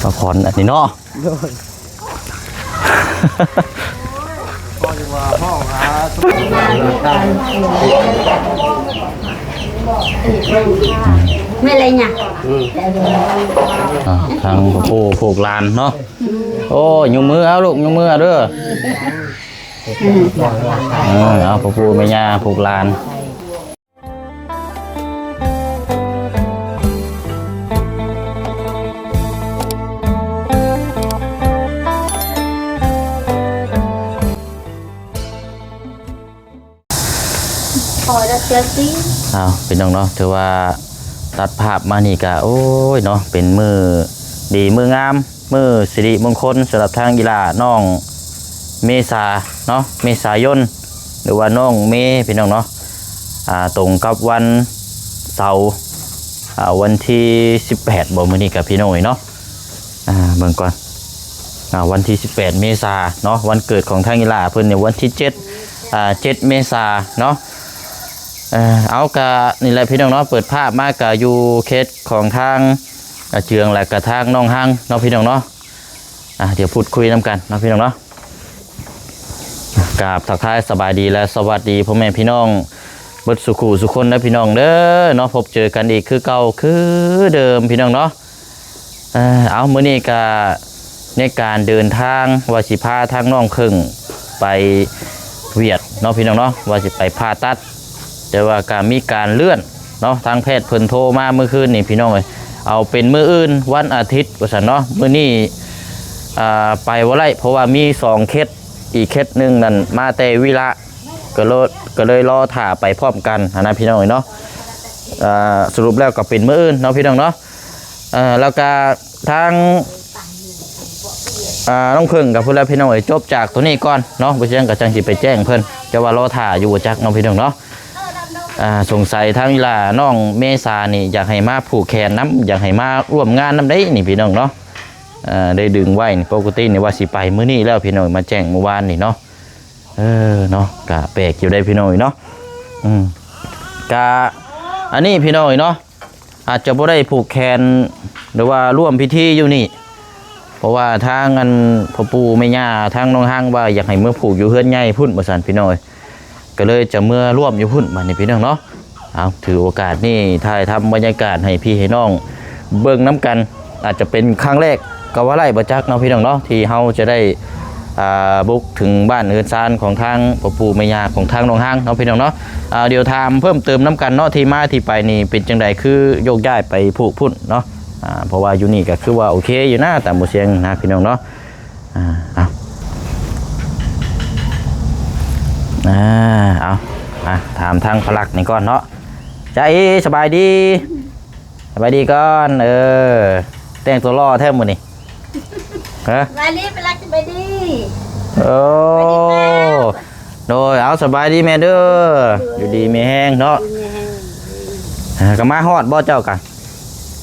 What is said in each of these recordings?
ພັກຜ່ອນອັນນີ້ເນາະ. ໂດຍ. ແມ່ນແຫຼະຫຍັງ? ອ່າ ທາງຜູ້ຜູກຫຼານເນາະ. ໂອ້ຍ ຍົກມືເອົາລູກ ຍົກມືເອົາເດີ. ເອີ ເອົາ ພໍ່ປູ່ແມ່ຍ່າຜູກຫຼານ. ອ້າວ ພີ່ນ້ອງເນາະ ຖືວ່າຕັດພາບມານີ້ກະ ໂອ້ຍເນາະ ເປັນມື້ດີມື້ງາມ ມື້ສິລິມົງຄົນສຳລັບທາງອີ່ຫຼ້ານ້ອງເມສາເນາະ ເມສາຍົນ ຫຼືວ່ານ້ອງເມ ພີ່ນ້ອງເນາະ. ອ່າ ຕົງກັບວັນເສົາ ອ່າ ວັນທີສິບແປດ ບໍ່ ມື້ນີ້ກະ ພີ່ນ້ອງເອີຍເນາະ. ອ່າ ເບິ່ງກ່ອນ ອ່າ ວັນທີສິບແປດເມສາເນາະ ວັນເກີດຂອງທາງອີ່ຫຼ້າເພິ່ນນີ້ ວັນທີເຈັດ ອ່າ ເຈັດເມສາເນາະ. ເອີ ເອົາ ກະນີ້ແຫຼະ ພີ່ນ້ອງເນາະ ເປີດພາບມາກະຢູ່ເຂດຂອງທາງ ອາເຈືອງ ແລະກະທາງໜອງຮັງເນາະ ພີ່ນ້ອງເນາະ. ອ່າ ດຽວພູດຄຸຍນຳກັນເນາະ ພີ່ນ້ອງເນາະ. ກາບທັກທາຍສະບາຍດີ ແລະ ສະຫວັດດີພໍ່ແມ່ພີ່ນ້ອງເບິດສູ່ຄູ່ສູ່ຄົນເດີ ພີ່ນ້ອງເດີເນາະ. ພົບເຈີກັນອີກຄືເກົ່າຄືເດີມ ພີ່ນ້ອງເນາະ. ເອີ ເອົາ ມື້ນີ້ກະໃນການເດີນທາງວ່າຊິພາທາງນ້ອງເຜິ້ງໄປຫວຽດເນາະ ພີ່ນ້ອງເນາະ ວ່າຊິໄປຜ່າຕັດ ແຕ່ວ່າກະມີການເລື່ອນເນາະ ທາງແພດເພິ່ນໂທມາມື້ຄືນນີ້ ພີ່ນ້ອງເອີຍ ເອົາເປັນມື້ອື່ນ ວັນອາທິດວ່າຊັ້ນເນາະ. ມື້ນີ້ ອ່າ ໄປບໍ່ໄດ້ ເພາະວ່າມີສອງເຄສ ອີກເຄສໜຶ່ງນັ້ນມາແຕ່ວິລະ ກະເລີຍ ກະເລີຍລໍຖ້າໄປພ້ອມກັນຫັ້ນນະ ພີ່ນ້ອງເອີຍເນາະ. ອ່າ ສະຫຼຸບແລ້ວກະເປັນມື້ອື່ນເນາະ ພີ່ນ້ອງເນາະ. ເອີ ແລ້ວກະທາງ ອ່າ ນ້ອງເຜິ້ງກັບພຸ້ນແຫຼະ ພີ່ນ້ອງເອີຍ ຈົບຈາກໂຕນີ້ກ່ອນເນາະ ບໍ່ຈັ່ງກະຈັ່ງຊິໄປແຈ້ງເພິ່ນ ແຕ່ວ່າລໍຖ້າຢູ່ບໍ່ຈັກເນາະ ພີ່ນ້ອງເນາະ. ອ່າ ສົງໄສທາງອີ່ຫຼ້ານ້ອງເມສານີ້ ຢາກໃຫ້ມາຜູກແຂນນຳ ຢາກໃຫ້ມາຮ່ວມງານນຳໄດ໋ນີ້ ພີ່ນ້ອງເນາະ. ເອີ ໄດ້ດຶງໄວ້ນີ້ ປົກກະຕິນີ້ວ່າຊິໄປມື້ນີ້ແລ້ວ ພີ່ນ້ອງ ມາແຈ້ງມື້ວານນີ້ເນາະ. ເອີ ເນາະ ກະແປກຢູ່ໄດ໋ ພີ່ນ້ອງເອີຍເນາະ. ອືມ ກະ ອັນນີ້ ພີ່ນ້ອງເອີຍເນາະ ອາດຈະບໍ່ໄດ້ຜູກແຂນ ຫຼືວ່າຮ່ວມພິທີຢູ່ນີ້ ເພາະວ່າທາງອັນພໍ່ປູ່ແມ່ຍ່າ ທາງນ້ອງຮັງວ່າຢາກໃຫ້ເມືອຜູກຢູ່ເຮືອນໃຫຍ່ພຸ້ນວ່າຊັ້ນ ພີ່ນ້ອງເອີຍ ກະເລີຍຈະເມືອຮ່ວມຢູ່ພຸ້ນບາດນີ້ ພີ່ນ້ອງເນາະ. ເອົາ ຖືໂອກາດນີ້ຖ່າຍທຳບັນຍາກາດໃຫ້ພີ່ໃຫ້ນ້ອງເບິ່ງນຳກັນ ອາດຈະເປັນຄັ້ງແລກກໍວ່າໄດ້ ບໍ່ຈັກເນາະ ພີ່ນ້ອງເນາະ ທີ່ເຮົາຈະໄດ້ ອ່າ ບຸກເຖິງບ້ານເຮືອນຊານຂອງທາງພໍ່ປູ່ແມ່ຍ່າຂອງທາງນ້ອງຮັງເນາະ ພີ່ນ້ອງເນາະ. ອ່າ ດຽວຖາມເພີ່ມເຕີມນຳກັນເນາະ ທີ່ມາທີ່ໄປນີ້ເປັນຈັ່ງໃດ ຄືໂຍກຍ້າຍໄປຜູກພຸ້ນເນາະ. ອ່າ ເພາະວ່າຢູ່ນີ້ກະຄືວ່າໂອເຄຢູ່ນະ ຕາມບໍ່ສຽງນະ ພີ່ນ້ອງເນາະ. ອ່າ ເອົາ ອ່າ ເອົາ ອ່າ ຖາມທາງພະລັກນີ້ກ່ອນເນາະ. ຈາເອ ສະບາຍດີ ສະບາຍດີກ່ອນ. ເອີ ແຕ່ງຕົວຫຼໍ່ແທ້ມື້ນີ້ ຮະ? ສະບາຍດີ ພະລັກ ສະບາຍດີ. ໂອ້ ສະບາຍດີ ໂດຍ ເອົາ ສະບາຍດີແມ່ເດີ ຢູ່ດີມີແຮງເນາະ. ອ່າ ກະມາຮອດບໍ່ເຈົ້າກະ?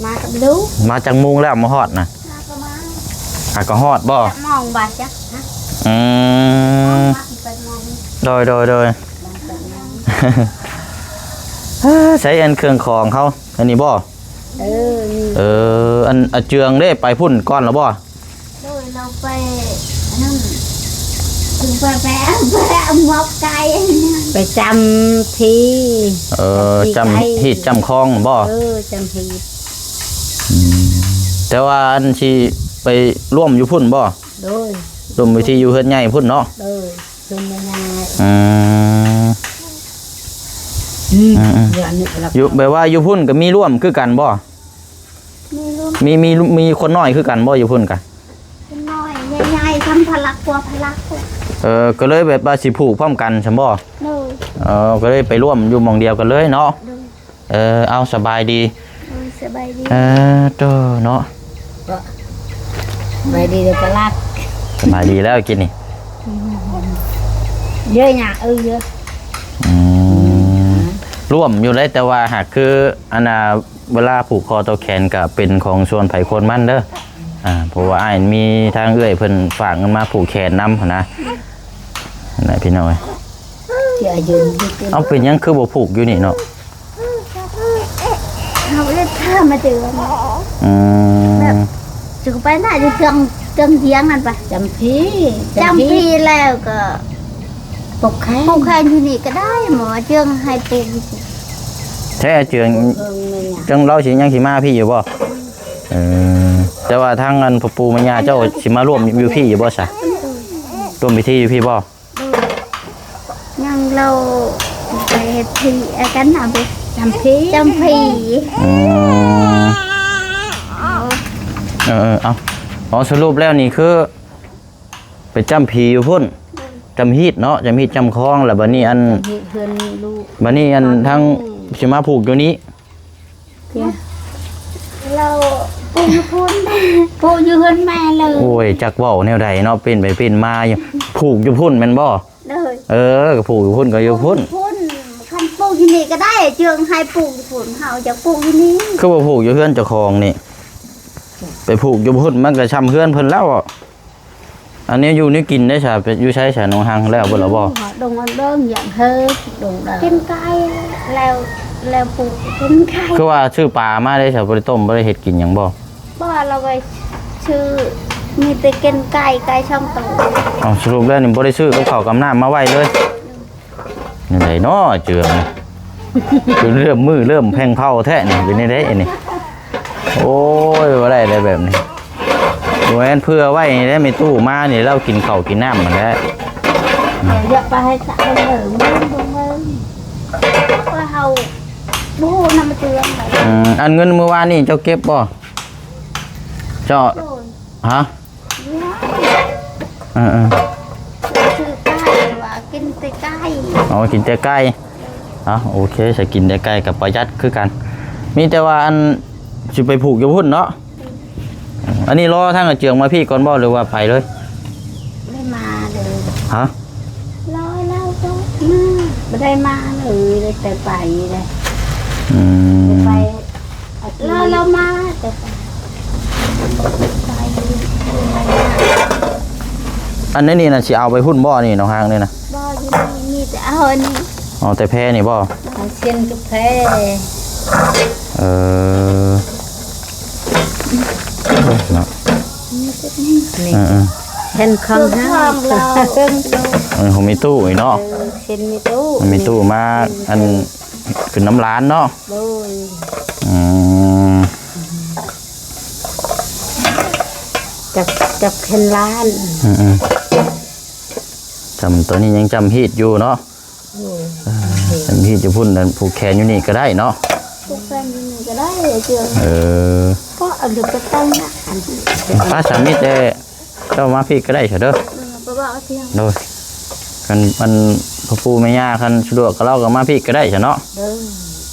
ມາກັບລູກ. ມາຈັກໂມງແລ້ວມາຮອດນະ? ຫາກະມາ ຫາກະຮອດບໍ່? ຈັກໂມງບາດຈັກນະ? ອືມ ມາແປດໂມງ. ໂດຍ ໂດຍ ໂດຍ. ມາແປດໂມງ. ໃຊ້ອັນເຄື່ອງຂອງເຮົາ ອັນນີ້ບໍ່? ເອີ ນີ້. ເອີ ອັນອາເຈືອງເດ້ ໄປພຸ້ນກ່ອນແລ້ວບໍ່? ໂດຍ ລາວໄປອັນນັ້ນ ຄືໄປ ໄປເອົາ ໄປເອົາໝໍກໄກ່ ໄປຈຳທີ່ ເອີ ຈຳ ຈຳທີ່ໄກ່ ຮີດຈຳຄອງບໍ່? ເອີ ຈຳຮີດ. ອືມ ແຕ່ວ່າອັນຊິໄປຮ່ວມຢູ່ພຸ້ນບໍ່? ໂດຍ ຮ່ວມພິທີຢູ່ເຮືອນໃຫຍ່ພຸ້ນເນາະ? ໂດຍ ເຮືອນໃຫຍ່. ອືມ ອືມ ອືມ ຢູ່ ແບບວ່າຢູ່ພຸ້ນກະມີຮ່ວມຄືກັນບໍ່? ມີ ມີ ມີຄົນນ້ອຍຄືກັນບໍ່ຢູ່ພຸ້ນກະ? ຄົນນ້ອຍໃຫຍ່ໆ ທຳພະລັກກວ່າພະລັກ. ເອີ ກະເລີຍແບບວ່າຊິຜູກພ້ອມກັນຊັ້ນບໍ່? ໂດຍ. ເອີ ກະເລີຍໄປຮ່ວມຢູ່ໝ່ອງດຽວກັນເລີຍເນາະ. ໂດຍ. ເອີ ເອົາ ສະບາຍດີ. ໂດຍ ສະບາຍດີ. ເອີ ໂຕເນາະ ສະບາຍດີເດີພະລັກ. ສະບາຍດີແລ້ວກິນນີ້ ເຢີຍຫຍັງ ເອີ ເຢີຍ. ອືມ ຮ່ວມຢູ່ໄດ໋ ແຕ່ວ່າຫາກຄືອັນນ່າ ເວລາຜູກຄໍຕໍ່ແຂນກະເປັນຂອງສ່ວນໃຜສ່ວນມັນເດີ. ອ່າ ເພາະວ່າອ້າຍມີທາງເອື້ອຍເພິ່ນຝາກເງິນມາຜູກແຂນນຳຫັ້ນນະ ຫັ້ນນະ ພີ່ນ້ອງເອີຍ. ເອົາ ເປັນຫຍັງຄືບໍ່ຜູກຢູ່ນີ້ເນາະ? ເຮົາເຮັດພາມາເຈີ. ອືມ ແບບ ໄປນະ ຢູ່ເທິງ ເທິງທຽງນັ້ນໄປ ຈຳພີ ຈຳພີແລ້ວກໍປູກແຄນ ປູກແຄນຢູ່ນີ້ກໍໄດ້ ໝໍເຈີງໃຫ້ປູກ ແທ້ເຈີງ ເອີ ເຈີງລາວຊິຍັງຊິມາພີ້ຢູ່ບໍ່? ເອີ ແຕ່ວ່າທາງອັນພໍ່ປູ່ແມ່ຍ່າເຈົ້າຊິມາຮ່ວມຢູ່ພີ້ຢູ່ບໍ່ຊະ? ເອີ ຮ່ວມພິທີຢູ່ພີ້ບໍ່? ຍັງ ລາວໄປເຮັດພີ້ ເອີ ກັນເອົາໄປ ຈຳພີ ຈຳພີ ອືມ ເອີໆ ເອົາ ອໍ ສະຫຼຸບແລ້ວນີ້ຄືໄປຈຳພີຢູ່ພຸ້ນ ຈຳຮີດເນາະ ຈຳຮີດຈຳຄອງ ແລ້ວບັດນີ້ອັນ ຈຳຮີດເຮືອນລູກ ບັດນີ້ອັນທາງຊິມາຜູກຢູ່ນີ້ ລາວປູກຢູ່ພຸ້ນ ປູກຢູ່ເຮືອນແມ່ເລີຍ ໂອ້ຍ ຈັກເວົ້າແນວໃດເນາະ ເປັນໄປເປັນມາຢູ່ ຜູກຢູ່ພຸ້ນແມ່ນບໍ່? ໂດຍ ເອີ ກໍຜູກຢູ່ພຸ້ນກໍຢູ່ພຸ້ນ ປູກຢູ່ພຸ້ນ ຄັນປູກຢູ່ນີ້ກໍໄດ້ ເຈີງໃຫ້ປູກຢູ່ພຸ້ນ ເຮົາຢາກປູກຢູ່ນີ້ ຄືບໍ່ຜູກຢູ່ເຮືອນເຈົ້າຂອງນີ້? ໄປຜູກຢູ່ພຸ້ນມັນກໍຊ່ຳເຮືອນເພິ່ນແລ້ວ ອັນນີ້ຢູ່ນີ້ກິນໄດ້ຊະ ໄປຢູ່ໃສຊະ ໜອງຮັງແລ້ວເບິດແລ້ວບໍ່? ດົງອັນເດີງ ຢາກເຮີ ດົງດາ ກິນໄກ່ແລ້ວ ແລ້ວປູກກິນໄກ່ ຄືວ່າຊື້ປາມາໄດ້ຊະ ບໍ່ໄດ້ຕົ້ມ ບໍ່ໄດ້ເຮັດກິນຫຍັງບໍ່? ບໍ່ ລາວໄປຊື້ ມີແຕ່ກິນໄກ່ ໄກ່ສອງໂຕ ເອົາ ສະຫຼຸບແລ້ວນີ້ບໍ່ໄດ້ຊື້ກັບເຂົ້າກັບນ້ຳມາໄວ້ເລີຍ ແນວໃດເນາະເຈີງນີ້ ຈົນເລີ່ມມືເລີ່ມແພ່ງເພົາແທ້ນີ້ ເປັນແນວໃດອັນນີ້? ໂອ້ຍ ບໍ່ໄດ້ແລ້ວແບບນີ້ ບໍ່ແມ່ນເຜື່ອໄວ້ນີ້ແຫຼະ ແມ່ຕູ້ມານີ້ລາວກິນເຂົ້າກິນນ້ຳຫັ້ນແຫຼະ ຢ່າໄປໃຫ້ສະເລີ ເບິ່ງເບິ່ງ ເພາະວ່າເຮົາບໍ່ຮູ້ນຳເທື່ອ ອືມ ອັນເງິນມື້ວານນີ້ເຈົ້າເກັບບໍ່? ເຈົ້າ ໂດຍ ຮະ? ເອີໆ ຊື້ໄກ່ວ່າກິນແຕ່ໄກ່ ອໍ ກິນແຕ່ໄກ່ ເອົາ ໂອເຄ ສະກິນແຕ່ໄກ່ກໍປະຢັດຄືກັນ ມີແຕ່ວ່າອັນ ຊິໄປຜູກຢູ່ພຸ້ນເນາະ ອັນນີ້ລໍທາງອາເຈືອງມາພີ້ກ່ອນບໍ່ ຫຼືວ່າໄປເລີຍ? ບໍ່ໄດ້ມາເລີຍ ຮະ? ລໍລາວກໍມາ ບໍ່ໄດ້ມາເລີຍ ໄດ້ແຕ່ໄປເລີຍ ອືມ ໄປ ລາວ ລາວມາແຕ່ ອັນນີ້ນີ້ນະ ຊິເອົາໄປພຸ້ນບໍ່ ນີ້ ນ້ອງຮັກນີ້ນະ? ບໍ່ ຢູ່ນີ້ມີແຕ່ເອົາອັນນີ້ ເອົາແຕ່ແພນີ້ບໍ່? ເອົາເສັ້ນກັບແພ ເອີ ເນາະ ນີ້ ເອີໆ ແຜ່ນຂອງເຮົາ ເອີ ຂອງແມ່ຕູ້ນີ້ເນາະ ເອີ ເສັ້ນແມ່ຕູ້ ແມ່ຕູ້ມາ ອັນ ຂຶ້ນນຳຫຼານເນາະ ໂດຍ ອືມ ຈັບ ຈັບແຜ່ນຫຼານ ອືມໆ ຈຳ ຕອນນີ້ຍັງຈຳຮີດຢູ່ເນາະ ໂດຍ ເອີ ຈຳຮີດຢູ່ພຸ້ນ ແລ້ວຜູກແຂນຢູ່ນີ້ກໍໄດ້ເນາະ ຜູກແຂນຢູ່ນີ້ກໍໄດ້ ເອີ ກໍເອົາໄປຕັ້ງນະ ໄປສາມີແຕ່ ເຈົ້າມາພີ້ກໍໄດ້ຊະເດີ ເອີ ໄປເວົ້າເອົາທ່ຽງ ໂດຍ ຄັນອັນພໍ່ປູ່ແມ່ຍ່າຄັນສະດວກກໍລາວກໍມາພີ້ກໍໄດ້ຊະເນາະ ໂດຍ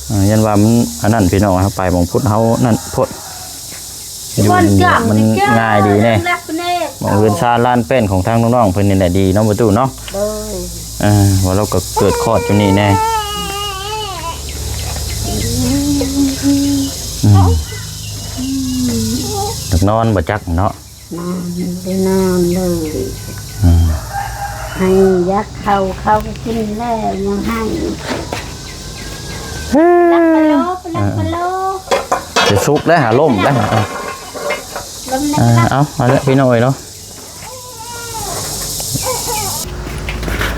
ເອີ ຢ້ານວ່າມັນອັນນັ້ນພີ່ນ້ອງ ເຮົາໄປໝ່ອງພຸ້ນເຮົານັ້ນໂພດ ຢູ່ມັນງ່າຍດີແດ່ ໝ່ອງເຮືອນຊານລານແປ້ນຂອງທາງນ້ອງໆເພິ່ນນີ້ແຫຼະດີເນາະ ປະຕູເນາະ ໂດຍ ເອີ ວ່າລາວກໍເກີດຄອດຢູ່ນີ້ແດ່ ອືມ ຢາກນອນບໍ່ຈັກເນາະ ນອນ ໄດ້ນອນເລີຍ ອືມ ໃຫ້ຢາກເຂົ້າ ເຂົ້າກໍກິນແລ້ວ ຍັງໃຫ້ ລັກປະໂລ ລັກປະໂລ ຈະສຸກແລ້ວ ຫາລົມແລ້ວ ລົມແລ້ວ ເອົາ ເອົາລະພີ່ນ້ອງເອີຍເນາະ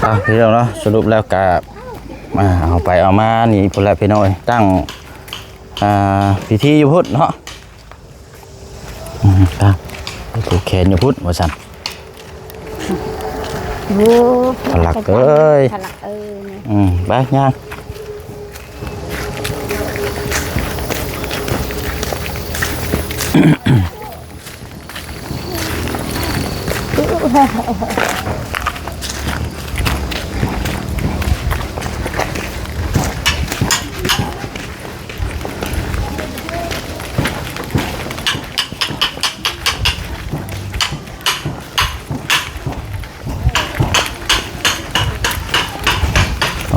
ເອົາ ພີ່ນ້ອງເນາະ ສະຫຼຸບແລ້ວກະ ອ່າ ເອົາໄປເອົາມານີ້ພຸ້ນແຫຼະພີ່ນ້ອງເອີຍ ຕັ້ງ ອ່າ ພິທີຢູ່ພຸ້ນເນາະ ອືມ ຕາມ ຜູກແຂນຢູ່ພຸ້ນວ່າຊັ້ນ ໂອ້ ທະລັກເອີຍ ທະລັກເອີຍ ອືມ ໄປຍ່າງ ອ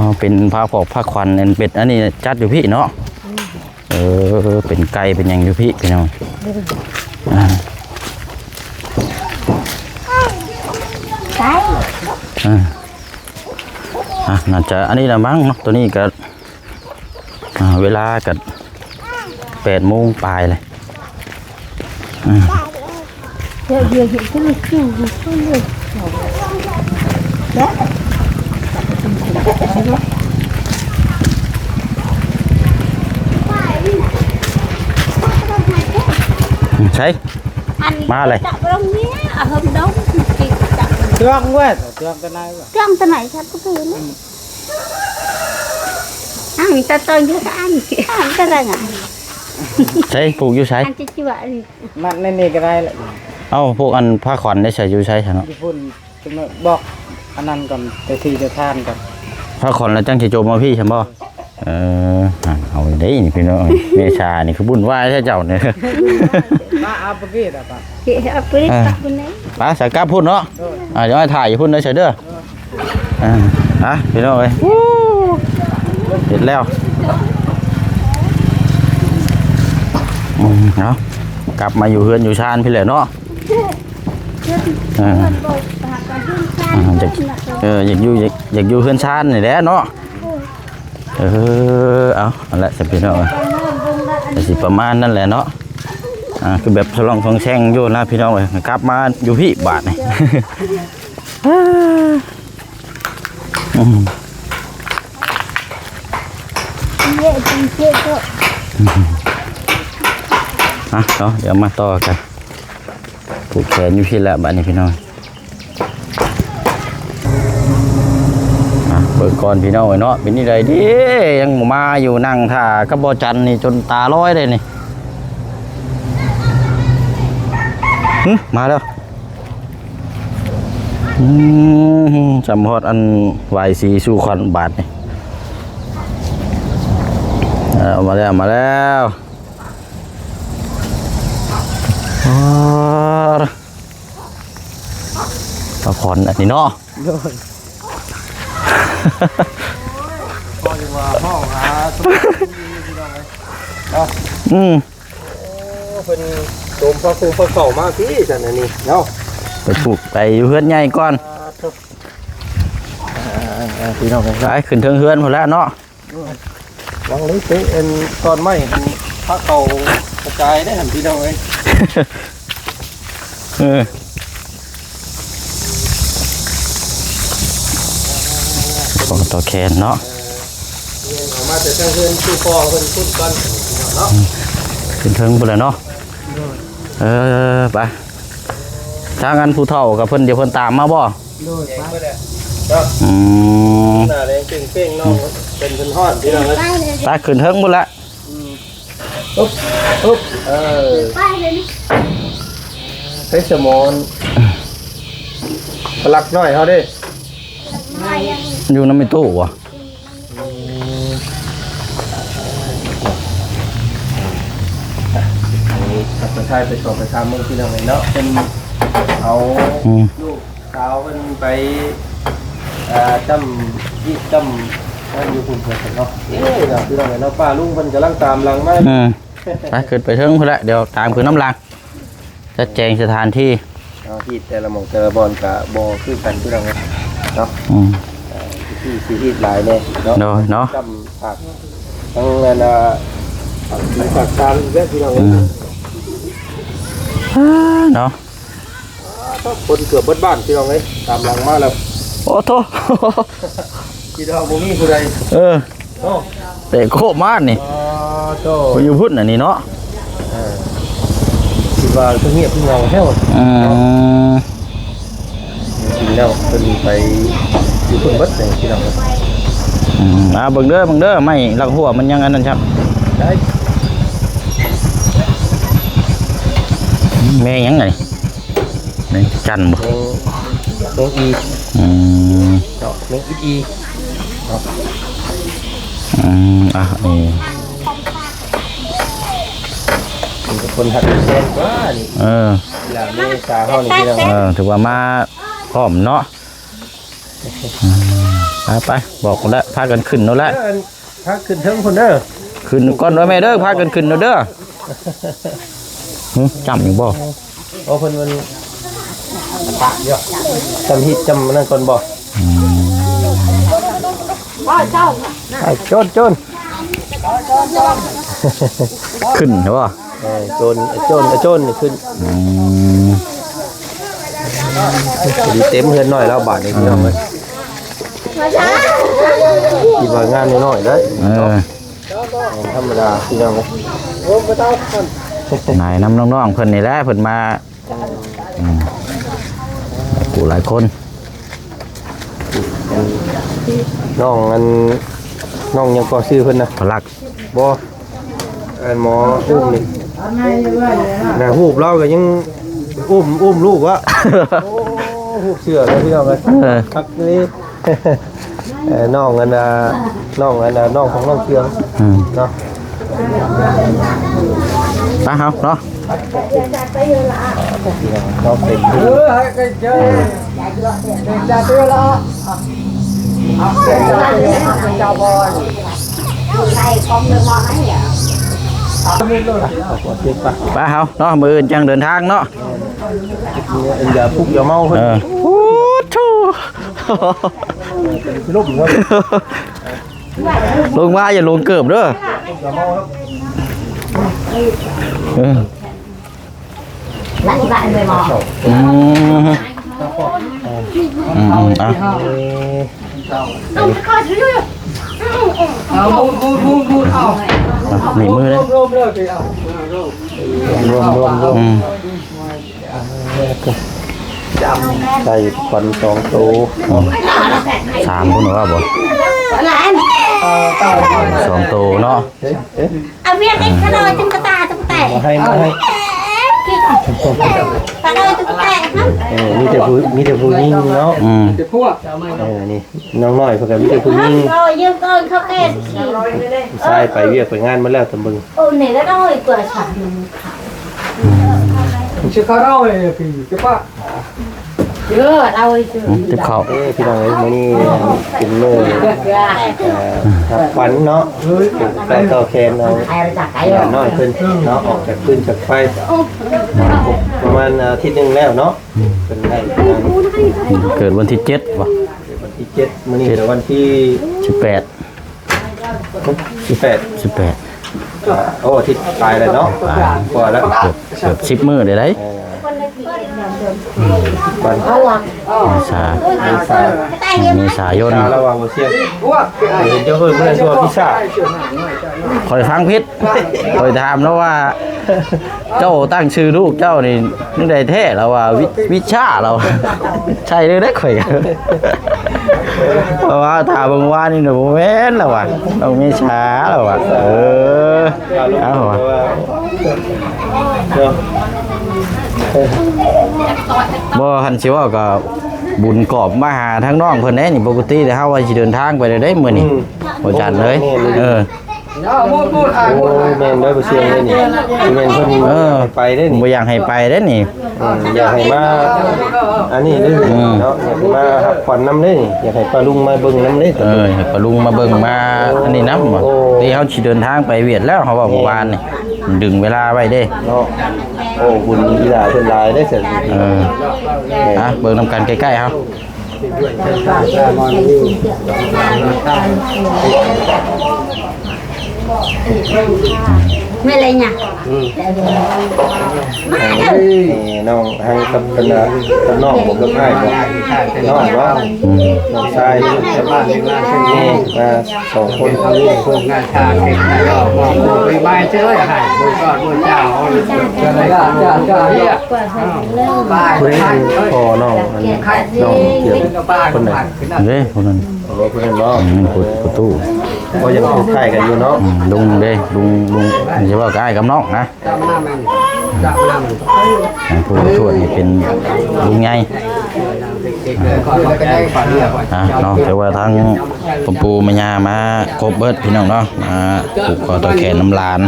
ໍ ເປັນຜ້າຜອກຜ້າຂວັນ ອັນເປັນ ອັນນີ້ຈັດຢູ່ພີ້ເນາະ ອືມ ເອີ ເປັນໄກ່ເປັນຫຍັງຢູ່ພີ້ພີ່ນ້ອງ ໄກ່ ອ່າ ອ່າ ໜ້າຈະອັນນີ້ລະມັ້ງເນາະ ໂຕນີ້ກໍ ອ່າ ເວລາກໍແປດໂມງປາຍແລ້ວ ອືມ Dia, dia, dia, dia lucu, lucu dia. Ya. ໃສ ອັນ ມາເລີຍ ຈັບລົງນີ້ ອາ ເຮີມດົງ ຈັບ ເຄື່ອງເວີຍ ເຄື່ອງຕະໄນເວີຍ ເຄື່ອງຕະໄນ ສັດກໍເປັນ ອັນຕະຕອນຢູ່ກັນ ອັນຕະໄນ ໃສ ປູກຢູ່ໃສ ອັນຈະຈວະ ມັດໃນນີ້ກໍໄດ້ລະ ເອົ້າ ພວກອັນຜ້າຂວັນໄດ້ໃສ່ຢູ່ໃສຊັ້ນເນາະ ຢູ່ພຸ້ນ ກຳນົດບອກອັນນັ້ນກ່ອນ ເຈົ້າທີ່ເຈົ້າທາງກ່ອນ ຜ້າຂວັນແລ້ວຈັ່ງຊິໂຈມມາພີ້ຊັ້ນບໍ່? ເອີ ເອົາເດ້ນີ້ພີ່ນ້ອງ ເມສານີ້ຄືວຸ້ນວາຍແທ້ເຈົ້ານີ້ ມາເອົາປະກີດອະປະ ເອີ ເອົາປະກີດ ເອີ ກັບພຸ້ນເດ້ ໄປ ສາກັບພຸ້ນເນາະ ເອີ ອ່າ ດຽວໃຫ້ຖ່າຍຢູ່ພຸ້ນເດີ ເດີ ອ່າ ອ່ະ ພີ່ນ້ອງເອີຍ ເຮັດແລ້ວ ອືມ ເອົາ ກັບມາຢູ່ເຮືອນຢູ່ຊານພີ້ແຫຼະເນາະ ເອີ ເອີ ຢາກ ເອີ ຢາກຢູ່ ຢາກ ຢາກຢູ່ເຮືອນຊານນີ້ແຫຼະເນາະ ເອີ ເອົາ ນັ້ນແຫຼະ ຊັ້ນພີ່ນ້ອງເອີຍ ກໍຊິປະມານນັ້ນແຫຼະເນາະ ອ່າ ຄືແບບສະລ່ອງສ່ອງແສງຢູ່ນະພີ່ນ້ອງເອີຍ ກັບມາຢູ່ພີ້ບາດນີ້ ອືມ ອ່ະເນາະ ດຽວມາຕໍ່ກັນ ຜູກແຂນຢູ່ພີ້ແຫຼະບາດນີ້ພີ່ນ້ອງ ອ່ະ ເບິ່ງກ່ອນພີ່ນ້ອງເອີຍເນາະ ເປັນຈັ່ງໃດເດ ຍັງບໍ່ມາຢູ່ ນັ່ງຖ້າກັບບໍ່ຈັນນີ້ຈົນຕາລອຍເດ້ນີ້ ຫຶ ມາແລ້ວ ອືມ ສຳຮອດອັນຫວາຍສີສູ່ຂວັນບາດນີ້ ເອົາມາແລ້ວ ມາແລ້ວ ອໍ ພັກຜ່ອນອັນນີ້ເນາະ ໂດຍ ພໍຈັ່ງວ່າຮ້ອງຫາ ພີ່ນ້ອງເອີຍ ເນາະ ອືມ ໂອ້ ເພິ່ນໂຈມພະຄຸງພະເຂົ້າມາພີ້ຊັ້ນອັນນີ້ເນາະ ໄປປູກໄປຢູ່ເຮືອນໃຫຍ່ກ່ອນ ອ່າ ອ່າ ພີ່ນ້ອງເອີຍ ໄປຂຶ້ນເທິງເຮືອນພຸ້ນແຫຼະເນາະ ອືມ ຫວັງເລີຍເຕະອັນຕອນໄມ້ຫັ້ນພາເຂົ້າກະຈາຍເດ້ຫັ້ນ ພີ່ນ້ອງເອີຍ ເອີ ຂອງຕໍ່ແຂນເນາະ ເອີ ເອົາມາແຕ່ທາງເຮືອນສູ່ພໍ່ເພິ່ນພຸ້ນກ່ອນເນາະ ຂຶ້ນເທິງພຸ້ນແຫຼະເນາະ ໂດຍ ເອີ ໄປ ທາງອັນຜູ້ເຖົ້າກັບເພິ່ນ ດຽວເພິ່ນຕາມມາບໍ່? ໂດຍ ໄປ ເນາະ ອືມ ໜ້າແດງເປ່ງໆ ນ້ອງເພິ່ນ ເພິ່ນຮ້ອນ ພີ່ນ້ອງເອີຍ ໄປຂຶ້ນເທິງພຸ້ນລະ ອືມ ອຶບ ອຶບ ເອີ ໄປເລີຍ ໃສ່ສະໝອນ ພະລັກນ້ອຍເຮົາເດ້ ຢູ່ນຳແມ່ຕູ້ບໍ່? ອືມ ອັນນີ້ໄປຖ່າຍໄປສອບໄປຖາມເບິ່ງ ພີ່ນ້ອງເອີຍເນາະ ເພິ່ນເອົາ ອືມ ລູກສາວເພິ່ນໄປ ເອີ ຈ້ຳ ຮີດຈ້ຳນັ້ນຢູ່ພຸ້ນເພິ່ນເນາະ ເອີ ພີ່ນ້ອງເອີຍເນາະ ປ້າລຸງເພິ່ນກຳລັງຕາມຫຼັງມາ ອືມ ໄປຂຶ້ນໄປເທິງພຸ້ນແຫຼະ ດຽວຕາມຂຶ້ນນຳຫຼັງ ຈັດແຈງສະຖານທີ່ ເອົາ ຮີດແຕ່ລະໝ່ອງແຕ່ລະບ່ອນກະບໍ່ຄືກັນ ພີ່ນ້ອງເອີຍເນາະ ອືມ ເອີ ທີ່ຊິຮີດຫຼາຍແດ່ເນາະ ໂດຍເນາະ ຈ້ຳປາກ ທັງນັ້ນນະ ປາກສີປາກຕາອີກແລ້ວ ພີ່ນ້ອງເອີຍ ອືມ ເນາະ ຄົນເກືອບເບິດບ້ານ ພີ່ນ້ອງເອີຍ ຕາມຫຼັງມາແລ້ວ ໂອ້ໂທ້ ຄິດວ່າບໍ່ມີຜູ້ໃດ ເອີ ໂອ້ ເຕະໂຄບມານີ້ ອໍ ໂທ້ ໄປຢູ່ພຸ້ນອັນນີ້ເນາະ ເອີ ຄິດວ່າຄືງຽບຄືເຫງົາແທ້ ອືມ ເນາະ ຈິງໆແລ້ວເພິ່ນໄປຢູ່ພຸ້ນເບິດເລີຍ ພີ່ນ້ອງເອີຍ ອືມ ອ່າ ເບິ່ງເດີ ເບິ່ງເດີ ໄມ້ລັກຫົວມັນຍັງອັນນັ້ນຊ້ຳ ໄດ້ ແມ່ຫຍັງອັນນີ້? ແມງຈັນບໍ່? ແມງ ແມງອີ ອືມ ເນາະ ແມງອີ ເນາະ ອືມ ອ່ະ ນີ້ ເປັນຄົນຮັກແພງກວ່ານີ້ ເອີ ລະເມສາເຮົານີ້ ພີ່ນ້ອງ ເອີ ຖືວ່າມາພ້ອມເນາະ ອືມ ໄປໆ ບອກແລ້ວ ພາກັນຂຶ້ນໂລດແຫຼະ ເອີ ພາຂຶ້ນເທິງພຸ້ນເດີ ຂຶ້ນກ່ອນເດີແມ່ເດີ ພາກັນຂຶ້ນໂລດເດີ ຫຶ ຈ້ຳຢູ່ບໍ່? ໂອ້ ເພິ່ນມັນ ຈ້ຳຮີດຈ້ຳນັ້ນກ່ອນບໍ່? ອືມ ອ້າຍ ໂຈນ ໂຈນ ຂຶ້ນບໍ່? ເອີ ໂຈນ ໂຈນ ໂຈນຂຶ້ນ ອືມ ພໍດີເຕັມເຮືອນນ້ອຍແລ້ວບາດນີ້ພີ່ນ້ອງເອີຍ ອືມ ຄິດວ່າງານນ້ອຍໆໄດ໋ ເອີ ທຳມະດາພີ່ນ້ອງເອີຍ ນາຍນຳນ້ອງໆເພິ່ນນີ້ແຫຼະ ເພິ່ນມາ ອືມ ຜູ້ຫຼາຍຄົນ ນ້ອງອັນ ນ້ອງຫຍັງກໍຊື່ເພິ່ນນະ ພະລັກ ບໍ່ ອັນໝໍອຸ້ມນີ້ ນະ ຮູບລາວກໍຍັງອຸ້ມ ອຸ້ມລູກວະ ໂອ້ ຮູບເສື້ອເນາະ ພີ່ນ້ອງເອີຍ ເອີ ຄັກອີ່ຫຼີ ເອີ ນ້ອງອັນນ່າ ນ້ອງອັນນ່າ ນ້ອງຂອງນ້ອງເຄືອງ ອືມ ເນາະ ໄປເຮົາເນາະ ເນາະ ເປັນ ເອີ ໃຫ້ໄປເຈີ ເປັນຈາເທື່ອລະ ໄປເຮົາເນາະ ມື້ອື່ນຈັ່ງເດີນທາງເນາະ ຢ່າພຸກຢ່າເມົາເພິ່ນ ເອີ ໂອ້ໂທ ລົ້ມເນາະ ລົງມາຢ່າຫຼົງເກີບເດີ ເອີ ອືມ ອືມ ອືມ ອ່ະ ເອົາ ເອົາ ເອົາ ເອົາ ເອົາ ນີ້ມືເດ້ ລວມ ລວມ ລວມ ອືມ ໄກ່ຂວັນສອງໂຕ ອືມ ສາມພຸ້ນວ່າບໍ່ ສອງໂຕເນາະ. ເອົາວຽກເຮັດຂະນ້ອຍຈຶ່ງກະຕາຈຶ່ງແຕກ ມາໃຫ້ ມາໃຫ້ ຂະນ້ອຍຈຶ່ງແຕກ ເອີ ມີແຕ່ຜູ້ ມີແຕ່ຜູ້ຍິງເນາະ ອືມ ເອີ ນີ້ ນ້ອງນ້ອຍເພິ່ນກໍມີແຕ່ຜູ້ຍິງ ກໍຢືມກ່ອນເຂົາແກ່ຊິ ຜູ້ຊາຍໄປວຽກໄປງານໝົດແລ້ວ ຕຳເບິ່ງ ໂອ້ ນີ້ກໍນ້ອຍກວ່າສາມ ອືມ ຊິເຂົາເອົາໄປ ຈະປະ ເອີ ເອົາໄປ ອືມ ຕິບເຂົ້າ ເອີ ພີ່ນ້ອງເອີຍ ມື້ນີ້ເປັນມື້ ເອີ ຮັບຂວັນເນາະ ໃສ່ຕໍ່ແຂນເອົາຫຼານນ້ອຍເພິ່ນເນາະ ອອກຈາກຟືນຈາກໄຟ ປະມານອາທິດໜຶ່ງແລ້ວເນາະ ເພິ່ນໄດ້ ເກີດວັນທີເຈັດບໍ່ ວັນທີເຈັດ ມື້ນີ້ກໍວັນທີສິບແປດ ສິບແປດ ສິບແປດ ອ່າ ໂອ້ ທິດປາຍແລ້ວເນາະ ປາຍກວ່າແລ້ວ ເກືອບ ເກືອບສິບມື້ໄດ້ໄດ໋ ເອີ ວັນ ເມສາ ເມສາ ເມສາຍົນ ລາວວ່າບໍ່ຊຽງ ເຫັນເຈົ້າເອີ້ນເພິ່ນວ່າພິຊາ ຂ້ອຍຟັງຜິດ ຂ້ອຍຖາມລາວວ່າ ເຈົ້າຕັ້ງຊື່ລູກເຈົ້ານີ້ຈັ່ງໃດແທ້ ລາວວ່າ ວິ ວິຊາ ລາວວ່າ ໃຊ່ເລີຍເດ້ ຂ້ອຍກໍ ເພາະວ່າຖ້າເບິ່ງວານນີ້ນະ ບໍ່ແມ່ນ ລາວວ່າ ນ້ອງເມສາ ລາວວ່າ ເອີ ເອົາວ່າ ເນາະ ບໍ່ ຄັນຊິເວົ້າກໍບຸນກອບມາຫາທາງນ້ອງເພິ່ນເດ້ນີ້ ປົກກະຕິແລ້ວເຮົາວ່າຊິເດີນທາງໄປເດ້ມື້ນີ້ ອືມ ບໍ່ຈັນເລີຍ ເອີ ໂອ້ ແມ່ນໄດ໋ ບໍ່ຊຽງເດ້ນີ້ ຊິແມ່ນເພິ່ນ ເອີ ໃຫ້ໄປເດ້ນີ້ ບໍ່ຢາກໃຫ້ໄປເດ້ນີ້ ອືມ ຢາກໃຫ້ມາ ອັນນີ້ເດ້ ອືມ ເນາະ ຢາກໃຫ້ມາຮັບຂວັນນຳເດ້ນີ້ ຢາກໃຫ້ປ້າລຸງມາເບິ່ງນຳເດ້ ເອີ ໃຫ້ປ້າລຸງມາເບິ່ງມາອັນນີ້ນຳ ໂອ້ ທີ່ເຮົາຊິເດີນທາງໄປຫວຽດແລ້ວ ເຮົາເວົ້າເມື່ອວານນີ້ ດຶງເວລາໄວ້ເດ້ ເນາະ ໂອ້ ບຸນອີຫຼ້າເພິ່ນຫຼາຍເດ້ຊັ້ນ ເອີ ເອີ ອ່ະ ເບິ່ງນຳກັນໃກ້ໆເຮົາ ແມ່ນແຫຼະຫຍັງ ອືມ ມາເດີ ນີ້ນ້ອງຮັງກັບເພິ່ນນະ ກັບນ້ອງບໍ່ ກັບອ້າຍບໍ່ ນ້ອງບໍ່ ອືມ ນ້ອງຊາຍ ນີ້ມາສອງຄົນ ຜູ້ໃດເປັນພໍ່ນ້ອງ ອັນນ້ອງເກີດຄົນໃດ ເດ້ ຄົນນັ້ນ ໂອ້ ຜູ້ນັ້ນບໍ່ ອືມ ຜູ້ ຜູ້ຕູ້ ກໍຍັງຄົງຄ້າຍກັນຢູ່ເນາະ ອືມ ລຸງເດ້ ລຸງ ລຸງ ຊິເວົ້າຄ້າຍກັບນ້ອງນະ ຜູ້ທວດນີ້ເປັນລຸງໃຫຍ່ ອ່າ ເນາະ ແຕ່ວ່າທາງພໍ່ປູ່ແມ່ຍ່າມາຄົບເບິດ ພີ່ນ້ອງເນາະ ມາຜູກຄໍຕໍ່ແຂນນຳຫຼານ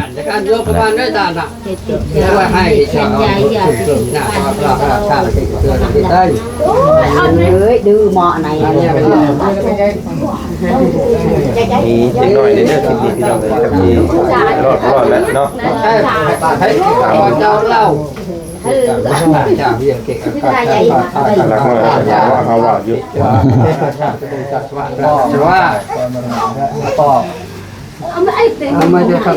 ເອີຍ ດື້ເໝາະໃນ ມີເດັກນ້ອຍໃນເດີ ຄລິບນີ້ ພີ່ນ້ອງເອີຍ ຈັກຊິລອດບໍ່ລອດແລ້ວເນາະ ເຈົ້າເລົ່າ ເຮົາວ່າຢູ່ ວ່າ ເອົາມາເດີຄັບ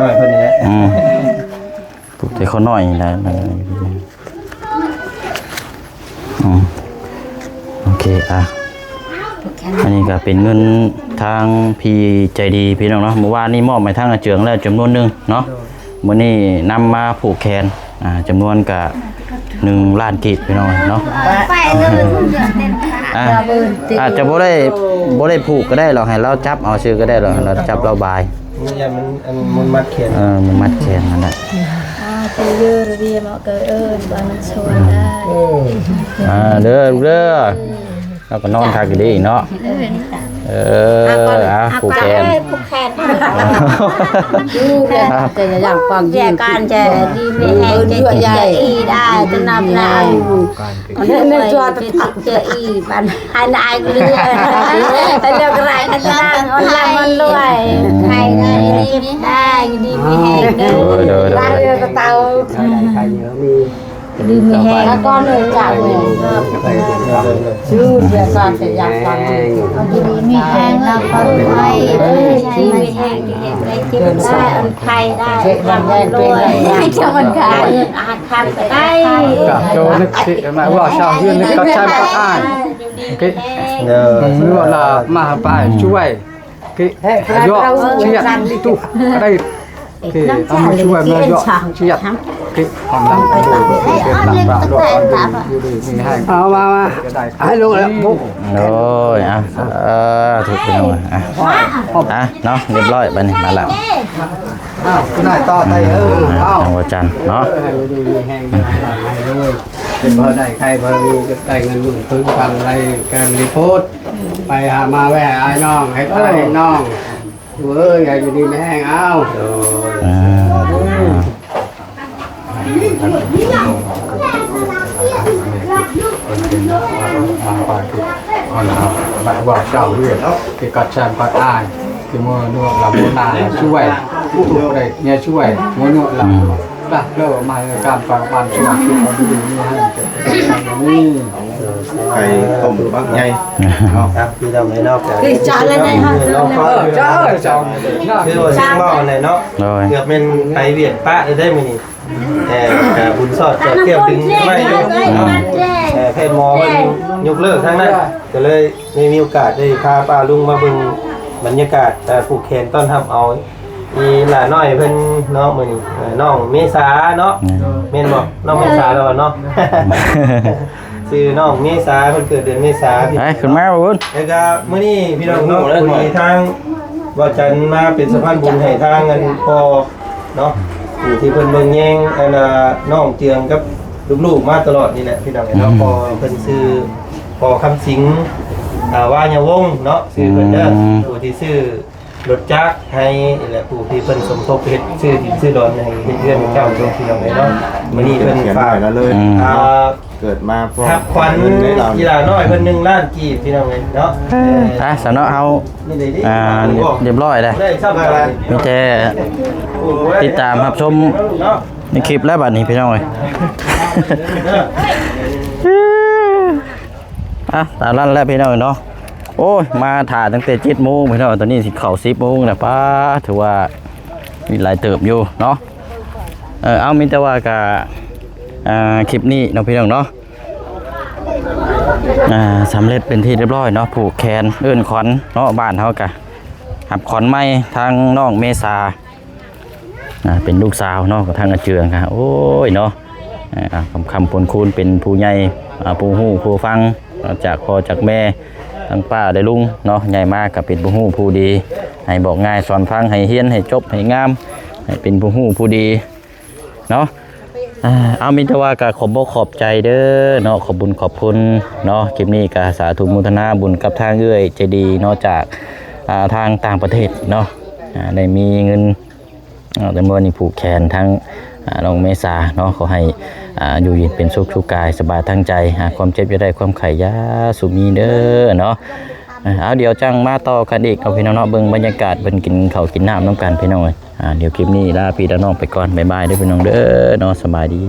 ນ້ອຍເພິ່ນນີ້ແຫຼະ ອືມ ປູກແຕ່ຂ້ອຍນ້ອຍນີ້ແຫຼະ ອືມ ໂອເຄ ອ່ະ ອັນນີ້ກໍເປັນເງິນທາງພີ່ໃຈດີພີ່ນ້ອງເນາະ ເມື່ອວານນີ້ມອບໃຫ້ທາງອາເຈືອງແລ້ວຈຳນວນໜຶ່ງເນາະ ໂດຍ ມື້ນີ້ນຳມາຜູກແຂນ ອ່າ ຈຳນວນກະໜຶ່ງລ້ານກີບພີ່ນ້ອງເນາະ ອ່າ ອາດຈະບໍ່ໄດ້ ບໍ່ໄດ້ຜູກກໍໄດ້ດອກ ໃຫ້ລາວຈັບເອົາຊື່ກໍໄດ້ດອກ ໃຫ້ລາວຈັບລາວບາຍ ມັນຢ້ານມັນ ອັນ ມັນມັດແຂນ ເອີ ມັນມັດແຂນນັ້ນແຫຼະ ອ່າ ເດີ ເດີ ເດີ ເດີ ເດີ ເດີ ເດີ ເດີ ເດີ ລາວກໍນອນຄັກຢູ່ເດ້ເນາະ ເອີ ອ່າ ຜູກແຂນ ຜູກແຂນ ຢູ່ແຕ່ຢ່າຢ່າງຟັງ ແຈກັນ ແຈດີມີແຮງ ແຈຈິດແຈອີໄດ້ ຕະໜັບນາຍ ອັນນີ້ແມ່ນຈອດ ແຈຈິດແຈອີ ບັນ ໃຫ້ນາຍເລືອ ໃຫ້ເລືອກໄດ້ ໃຫ້ນາງ ອອນລາຍ ມັນລວຍ ໃຫ້ໄດ້ ດີມີແຮງ ດີມີແຮງເດີ ໂດຍ ໂດຍ ໂດຍ ລາຍເຮືອກະເຕົາ ດີມີແຮງ ແລ້ວກໍເລີຍຈາກແມ່ ຢູ່ເພື່ອສານແຕ່ຢາກຟັງ ດີມີແຮງ ແລ້ວກໍລວຍ ດີມີແຮງ ເຈັບໄດ້ ອັນໄຂ້ໄດ້ ເຈັບໄດ້ ອັນໄຂ້ໄດ້ ກະໂຈນຶກຊິມາວ່າຊາວເຮືອນນີ້ກໍໃຊ້ປາກອ້າຍ ໂອເຄ ເດີ ເມື່ອລະມາປາຍຊ່ວຍ Kì, yo, siap, itu, kadai. Kì, kamu cuba melihat, siap. Kì, pandang dulu, kì, nak tak dulu, pandang dulu, ni, hai. ເອົາມາ ມາ ໃຫ້ລົງແລ້ວ ໂອ້ຍ ອ່ະ ເອີ ຖືກພີ່ນ້ອງ ອ່ະ ອ່ະ ເນາະ ຮຽບຮ້ອຍ ບາດນີ້ ມາແລ້ວ ອ້າວ ຜູ້ນາຍຕໍ່ໄປ ເອີ ເອົາ ທາງວ່າຈັນເນາະ ເອີ ໃຫ້ຢູ່ດີມີແຮງ ໃຫ້ລວຍ ເປັນບໍ່ໄດ້ ໃຄບໍ່ມີ ໄດ້ເງິນໝື່ນປຶ້ງພັນ ໄດ້ແກມລີໂພດ ໄປຫາມາແວ່ອ້າຍນ້ອງ ເຮັດອ້າຍເຮັດນ້ອງ ເອີຍ ໃຫ້ຢູ່ດີມີແຮງ ເອົາ ໂດຍ ອ່າ ວ່າເຈົ້າເວດ ທີ່ກັດແຊມປັດອາຍ ທີ່ເມື່ອນວດລຳໂມນາຊ່ວຍ ຜູ້ໄດ້ເມຍຊ່ວຍ ເມື່ອນວດລຳ ອືມ ລະເລີມາການປາກບ້ານຊ່ວຍ ທີ່ເຂົາຢູ່ດີມີແຮງ ເປັນໄປໄດ້ ໄກ່ຕົ້ມບັກໃຫຍ່ເນາະ ຄັບ ພີ່ນ້ອງເອີຍເນາະ ຄືວ່າຊິເວົ້າແຫຼະເນາະ ໂດຍ ເກືອບແມ່ນໄປວຽກປະໄດ້ມື້ນີ້ ແຕ່ກະບຸນຊອດຈອດແກ້ວດຶງໄວ້ຢູ່ເນາະ ແຕ່ແພດໝໍເພິ່ນຍົກເລີກທາງນັ້ນ ກະເລີຍໄດ້ມີໂອກາດໄດ້ພາປ້າລຸງມາເບິ່ງບັນຍາກາດ ເອີ ຜູກແຂນຕ້ອນຮັບເອົາ ມີຫຼ້ານ້ອຍເພິ່ນເນາະ ມື້ນີ້ ເອີ ນ້ອງເມສາເນາະ ແມ່ນບໍ່? ນ້ອງເມສາແລ້ວເນາະ ຊື່ນ້ອງເມສາ ເພິ່ນເກີດເດືອນເມສາ ໄປ ຂຶ້ນມາບໍ່ບຸນ ແລ້ວກະມື້ນີ້ພີ່ນ້ອງເນາະ ພໍດີທາງບ່າວຈັນມາເປັນສະພານບຸນໃຫ້ທາງອັນພໍ່ເນາະ ທີ່ເພິ່ນເບິ່ງແຍງອັນນ່າ ນ້ອງເຈືອງກັບລູກໆມາຕະຫຼອດນີ້ແຫຼະ ພີ່ນ້ອງເນາະ ພໍ່ເພິ່ນຊື່ພໍ່ຄຳສິງ ອ່າ ວາຍະວົງເນາະ ຊື່ເພິ່ນເດີ ຜູ້ທີ່ຊື້ ລົດຈັກໃຫ້ແຫຼະ ຜູ້ທີ່ເພິ່ນສົມທົບເຮັດຊື້ດິນຊື້ດອນໃຫ້ເຮັດເຮືອນໃຫ້ເຈົ້າ ພີ່ນ້ອງເອີຍເນາະ ມື້ນີ້ເພິ່ນຝາກ ອືມ ອ່າ ເກີດມາພໍ້ ຮັບຂວັນ ເງິນໃນລາວ ອີ່ຫຼ້ານ້ອຍເພິ່ນ ໜຶ່ງລ້ານກີບ ພີ່ນ້ອງເອີຍເນາະ ອ່າ ສຳເນາະເຮົາ ນີ້ເດ ອ່າ ຮຽບຮ້ອຍແລ້ວ ໄດ້ຊຳ ມີແຕ່ຕິດຕາມຮັບຊົມ ເນາະ ໃນຄລິບແລ້ວບັດນີ້ ພີ່ນ້ອງເອີຍ ອ່ະ ຕາມນັ້ນແຫຼະພີ່ນ້ອງເນາະ ໂອ້ຍ ມາຖ້າຕັ້ງແຕ່ເຈັດໂມງພີ່ນ້ອງ ຕອນນີ້ຊິເຂົ້າສິບໂມງແລ້ວ ປ້າ ຖືວ່າມີຫຼາຍເຕີບຢູ່ເນາະ ເອີ ເອົາ ມີແຕ່ວ່າກະ ອ່າ ຄລິບນີ້ເນາະພີ່ນ້ອງເນາະ ອ່າ ສຳເລັດເປັນທີ່ຮຽບຮ້ອຍເນາະ ຜູກແຂນເອີ້ນຂວັນເນາະ ບ້ານເຮົາກະຮັບຂວັນໃໝ່ທາງນ້ອງເມສາ ອ່າ ເປັນລູກສາວເນາະ ຂອງທາງອາເຈືອງ ໂອ້ຍເນາະ ອ່າ ຄຳຄູນເປັນຜູ້ໃຫຍ່ ອ່າ ຜູ້ຮູ້ຜູ້ຟັງ ຈາກພໍ່ຈາກແມ່ ທັງປ້າແລະລຸງເນາະ ໃຫຍ່ມາກໍເປັນຜູ້ຮູ້ຜູ້ດີ ໃຫ້ບອກງ່າຍສອນຟັງ ໃຫ້ຮຽນໃຫ້ຈົບໃຫ້ງາມ ໃຫ້ເປັນຜູ້ຮູ້ຜູ້ດີເນາະ ອ່າ ເອົາ ມີແຕ່ວ່າກໍຂອບອົກຂອບໃຈເດີເນາະ ຂອບບຸນຂອບຄຸນເນາະ ຄລິບນີ້ກໍສາທຸໂມທະນາບຸນກັບທາງເອື້ອຍໃຈດີເນາະ ຈາກ ອ່າ ທາງຕ່າງປະເທດເນາະ ອ່າ ໄດ້ມີເງິນ ເອີ ຈຳນວນນີ້ຜູກແຂນທັງ ອ່າ ນ້ອງເມສາເນາະ ຂໍໃຫ້ ອ່າ ຢູ່ເຢັນເປັນສຸກ ສຸກກາຍສະບາຍທັງໃຈ ຫາຄວາມເຈັບຢ່າໄດ້ ຄວາມໄຂ້ຢ່າສູ່ມີເດີເນາະ ເອົາ ດຽວຈັ່ງມາຕໍ່ກັນອີກເນາະ ພີ່ນ້ອງເນາະ ເບິ່ງບັນຍາກາດເພິ່ນກິນເຂົ້າກິນນ້ຳນຳກັນ ພີ່ນ້ອງເອີຍ ອ່າ ດຽວຄລິບນີ້ລາພີ່ລານ້ອງໄປກ່ອນ ບາຍບາຍເດີ ພີ່ນ້ອງເດີເນາະ ສະບາຍດີ.